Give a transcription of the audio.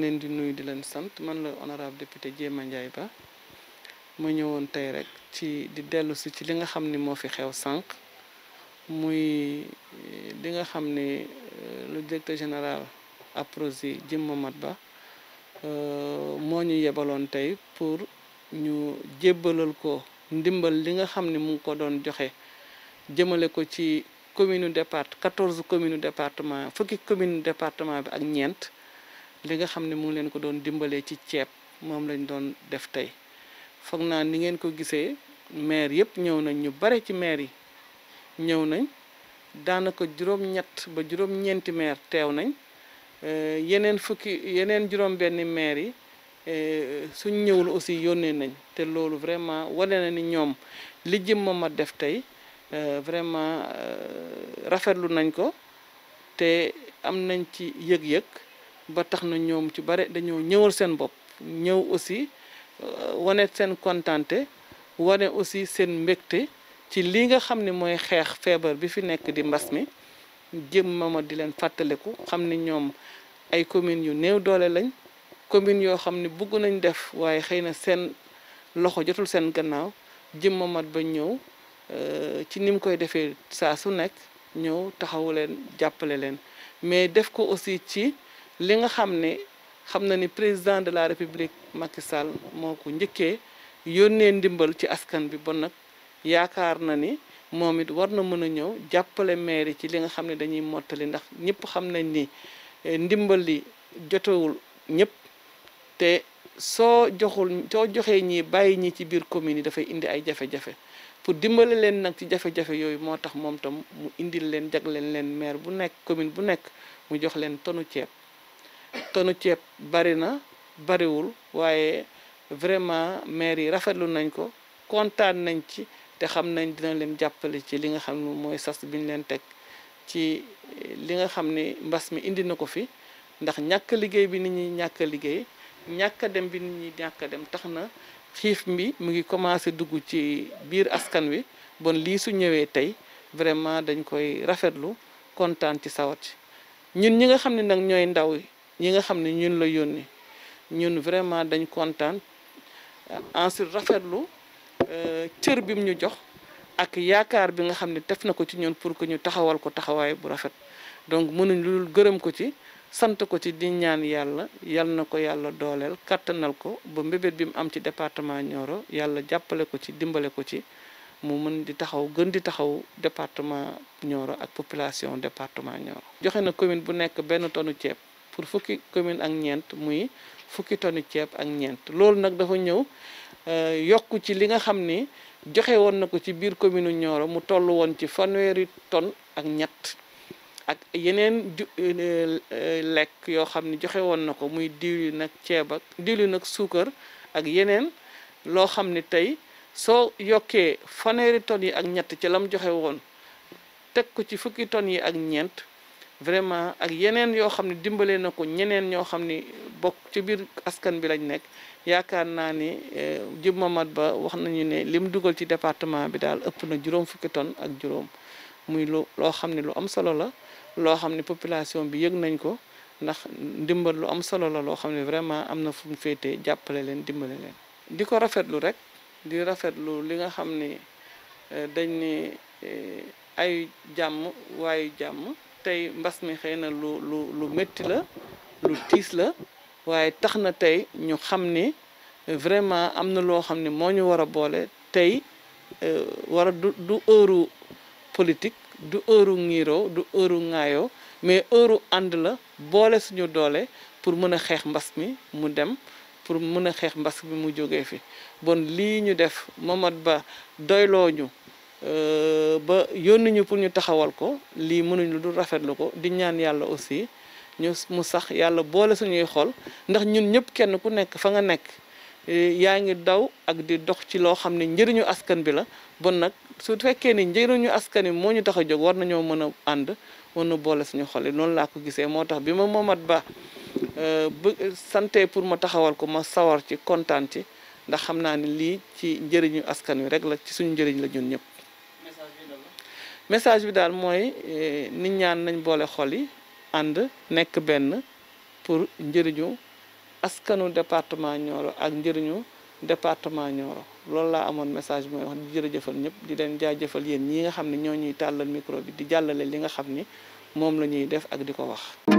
leen di nuyu di leen sant man la honorable député Djema Ndiaye Ba ma ñëwoon tey rek ci di dellu si ci li nga xam ni moo fi xew sànq muy li nga xam ni le directeur général APROSI Jim Mamad Ba moo ñu yebaloon tey pour ñu jébbalal ko ndimbal li nga xam ni mu ngi ko doon joxe jëmale ko ci commune départ 14 commune département fukki commune département bi ak ñeent li nga xam ne mu ngi leen ko doon dimbalee ci ceeb moom lañ doon def tey foog naa ni ngeen ko gisee maire yëpp ñëw nañ ñu bare ci maire yi ñëw nañ daanaka juróom-ñett ba juróom-ñeenti maire teew nañ yeneen juróom-benni maire yi suñ ñëwul aussi yónnee nañ te loolu vraiment wane na ni ñoom li jëm ma def tey vraiment rafetlu nañ ko te am nañ ci yëg-yëg ba tax na ñoom ci bare dañoo ñëwal seen bopp ñëw aussi wane seen kontante wane aussi seen mbégte ci li nga xam ne mooy xeex feebar bi fi nekk di mbas mi jëm mama di leen fàttaliku xam ni ñoom ay communes yu néew doole lañ communes yoo xam ne bëgg nañ def waaye xëy na seen loxo jotul seen gannaaw jëm mamat ba ñëw ci ni mu koy defee saa su nekk ñëw taxawu leen jàppale leen mais def ko aussi ci li nga xam ne xam na ni président de la république Macky Sall moo ko njëkkee yónnee ndimbal ci askan bi bon nag yaakaar na ni moom it war na mën a ñëw jàppale maire yi ci li nga xam ne dañuy mottali ndax ñëpp xam nañ ni ndimbal li jotewul ñëpp te soo joxee ñi bàyyi ñi ci biir commune yi dafay indi ay jafe-jafe pour dimbale leen nag ci jafe-jafe yooyu moo tax moom tam mu indil leen jagleen leen maire bu nekk commune bu nekk mu jox leen tonu ceeb bari na bariwul waaye vraiment maire yi rafetlu nañ ko kontaan nañ ci te xam nañ dina leen jàppale ci li nga xam ne mooy sas bi ñu leen teg ci li nga xam ne mbas mi indi na ko fi ndax ñàkk liggéey bi nit ñi ñàkk liggéey ñàkk dem bi nit ñi ñàkk dem tax na xiif bi mu ngi commencé dugg ci biir askan wi bon lii su ñëwee tey vraiment dañ koy rafetlu kontaan ci sawat ci ñun ñi nga xam ne nag ñooy ndaw ñi nga xam ne ñun la yónni ñun vraiment dañ kontaan ensuite rafetlu cër bi mu ñu jox ak yaakaar bi nga xam ne def na ko ci ñun pour que ñu taxawal ko taxawaay bu rafet donc mënuñ lu dul gërëm ko ci sant ko ci di ñaan yàlla yal na ko yàlla dooleel kattanal ko ba mbébét bi mu am ci département Nioro yàlla jàppale ko ci dimbale ko ci mu mën di taxaw gën di taxaw département Nioro ak population département Nioro. joxe na commune bu nekk benn tonne ceeb pour fukki commune ak ñeent muy fukki tonne ceeb ak ñeent loolu nag dafa ñëw yokk ci li nga xam ni joxe woon na ko ci biir commune Nioro mu toll woon ci fanweeri tonne ak ñett. ak yeneen lekk yoo xam ne joxe woon na ko muy diwlin nag ceeb ak diwlin nag suukar ak yeneen loo xam ne tey soo yokkee fanweeri tonnes yi ak ñett ci lam joxe woon teg ko ci fukki tonnes yi ak ñeent vraiment ak yeneen yoo xam ne dimbale na ko ñeneen ñoo xam ne bokk ci biir askan bi lañ nekk yaakaar naa ni Jib Mamad Ba wax nañu ne lim dugal ci département bi daal ëpp na juróom fukki tonnes ak juróom muy loo xam ne lu am solo la loo xam ne population bi yëg nañ ko ndax ndimbal lu am solo la loo xam ne vraiment am na fu mu féetee jàppale leen dimbale leen. di ko rafetlu rek di rafetlu li nga xam ne dañ ne ay jàmm waayu jàmm tey mbas mi xëy na lu métti la lu tiis la waaye tax na tey ñu xam ne vraiment am na loo xam ne moo ñu war a boole tey war a du heure politique du heure ngiro du heure ŋaayoo mais heure ànd la boole suñu doole pour mën a xeex mbas mi mu dem pour mën a xeex mbas mi mu jógee fi bon lii ñu def Mamad Ba doyloo ñu ba yónni ñu pour ñu taxawal ko lii mënuñ lu dul rafetlu ko di ñaan yàlla aussi ñu mu sax yàlla boole suñuy xol ndax ñun ñëpp kenn ku nekk fa nga nekk yaa ngi daw ak di dox ci loo xam ne njëriñu askan bi la bon nag su fekkee ni njëriñu askan wi moo ñu tax a jóg war nañoo mën a ànd war na boole suñu xol yi noonu laa ko gisee moo tax bi ma Mamad Ba santé pour ma taxawal ko ma sawar ci kontaan ci ndax xam naa ni lii ci njëriñu askan wi rek la ci suñu njëriñ la ñun ñëpp. message bi daal mooy nit ñaan nañ boole xol yi ànd nekk benn pour njëriñu askanu département Nioro ak njëriñu département Nioro loolu laa amoon message bi may wax di jërëjëfal ñëpp di leen jaajëfal yéen ñi nga xam ne ñoo ñuy tàllal micro bi di jàllale li nga xam ni moom la ñuy def ak di ko wax.